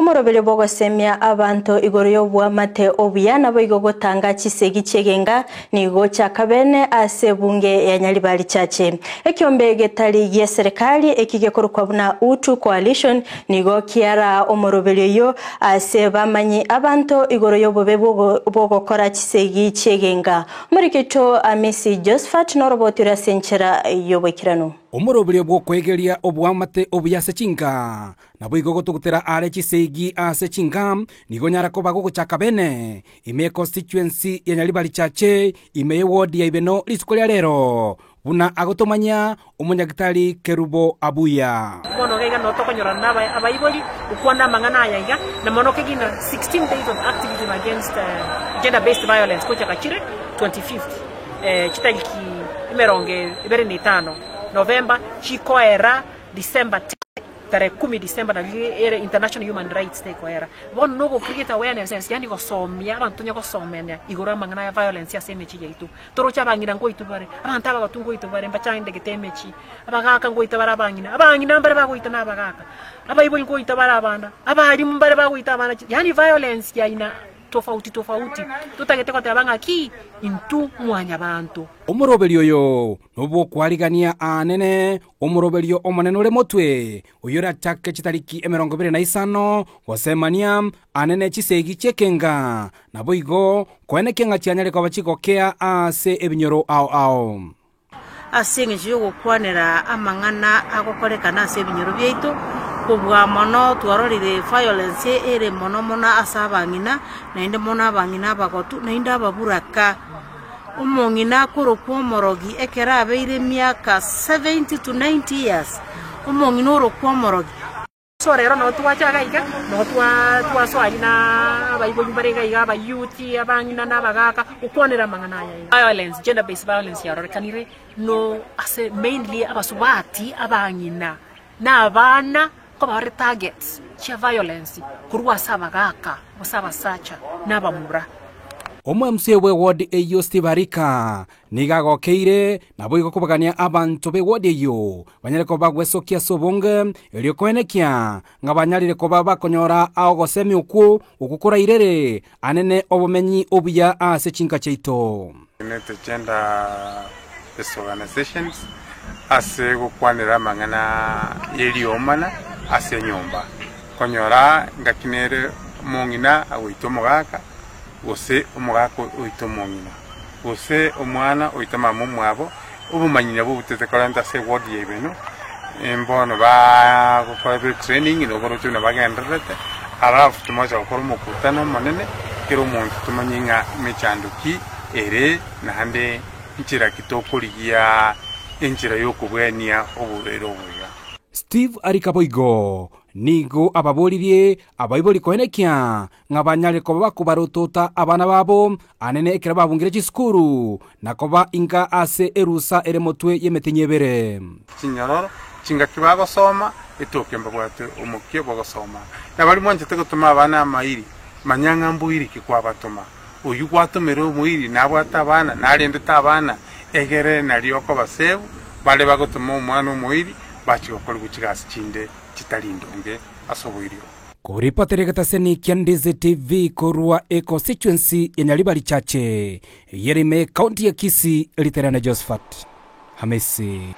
Omoroberio bw'ogosemia abanto igoro y'oboamate obuya naboigo gotanga chisegi chi'egenga nigo chiakabene ase ebunge ya Nyaribari Chache. Ekiombe getari gi'eserekari eki gekorokwa buna Utu Coalition nigo kiaraa omoroberio oyio ase bamanyi abanto igoro y'obobe bw'ogokora chisegi chi'egenga. Omoriki oito Amisi Josephat noroboti ore ase enchera y'oboikeranu. Omoroberio bw'okoegeria oboamate obuya ase chinka Naboigo gotugutera are chisegi ase chinka, nigo onyare koba gogochaka bene ime econstituency ya Nyaribari Chache ime ye ward ya Ibeno rituko ria rero, buna agotomanyia omonyagitari Kerubo Abuya. Bono iga iga noo tokonyorana na abaibori gokwana amang'ana aya iga, na mono kegina 16 days of activism against gender based violence gochaka chire 25th chitariki emerongo ebere na etano November chikoera December 10. Tarehe kumi December nario ere International Human Rights Day koera. Bono nogo create awareness yaani gosomia abanto tonya gosomania igoro amang'ana ya violence ase emechie yaito. Toroche abang'ina ngoitwa bare, abanto abagotu ngoitwa bare mbachandegete emechie, abagaka ngoitwa bare abang'ina, abang'ina mbare bagoitwa na abagaka, abaibori ngoitwa bare abana, abalimu mbare bagoita abana yaani violence ya aina tofauti tofauti. Totagete goteba ng'aki intwe mwanyabanto. Omoroberio oyo nobw'okwarigania aanene, Omoroberio omonene ore motwe, oyorachake chitariki 25 gosemania anene chisegi chi'ekenga, naboigo koenekia ng'a chianyare koba chigokea ase ebinyoro ao ao. Ase engencho y'ogokwanera amang'ana agokorekana ase ebinyoro biaito, kobua mono twarorire violence ere mono mono ase abang'ina, naende mono abang'ina abagotu, naende ababuraka. Omong'ina akorokwa omorogi ekero abeire emiaka 70 to 90 years, omong'ina orokwa omorogi. So rero noo twacha iga iga, noo twasoa aria na abaibori mbare iga iga, abayouth, abang'ina na abagaka, gokwanera amang'ana aya iga. Violence, gender based violence yarorekanire no ase mainly abasubati, abang'ina, na abana nkoba bare targets chia violence korwa ase abagaka gose abasacha na abamura. Omo-MCA bw'eward eyio Steve Arika nigo agokeire naboigo kobagania abanto b'eward eyio banyare koba bagwesokia ase obonge erio koenekia ng'a banyarire koba bakonyora ogosemia okwo okwo korairere anene obomenyi obuya ase chinka chiaito. United Gender Based Organizations ase gokwanera amang'ana y'eriomana ase enyomba. Konyora ngaki nere omong'ina agoita omogaka, gose omogaka oita omong'ina, gose omwana oita mama omwabo, obomanyi nabwo botete korenta ase eward ya Ibeno, mbono bagokora etraining na oboroche buna bagendererete, alafu tomoche gokora omokutano omonene, kera omonto tomanye ng'a mechando ki ere naende nchera ki tokorigia enchera yokobwania oborwaire obo iga. Steve Arika boigo nigo ababoririe abaibori koenekia ng'a banyare koba bakobarotota abana babo anene ekero babungire chisukuru, na koba inka ase erusa ere motwe y'emetinyi ebere. Chinyororo chingaki bagosoma, etoke mbabwate omokia bw'ogosoma. Na baria mwanchete gotoma abana amairi, manya ng'a mboiri ki kwabatoma. Oyio gwatomire omoiri nabwate abana, narendete abana, egere nario okobasebu bare bagotoma omwana omoiri bachie gokorigwa chigasi chinde chitari ndonge ase oboiri obo. Koripotera egetaseni kia Ndizi TV korwa econstituency ya Nyaribari Chache, eyere ime ekaunti ya Kisii, Riterane Josephat Hamisi.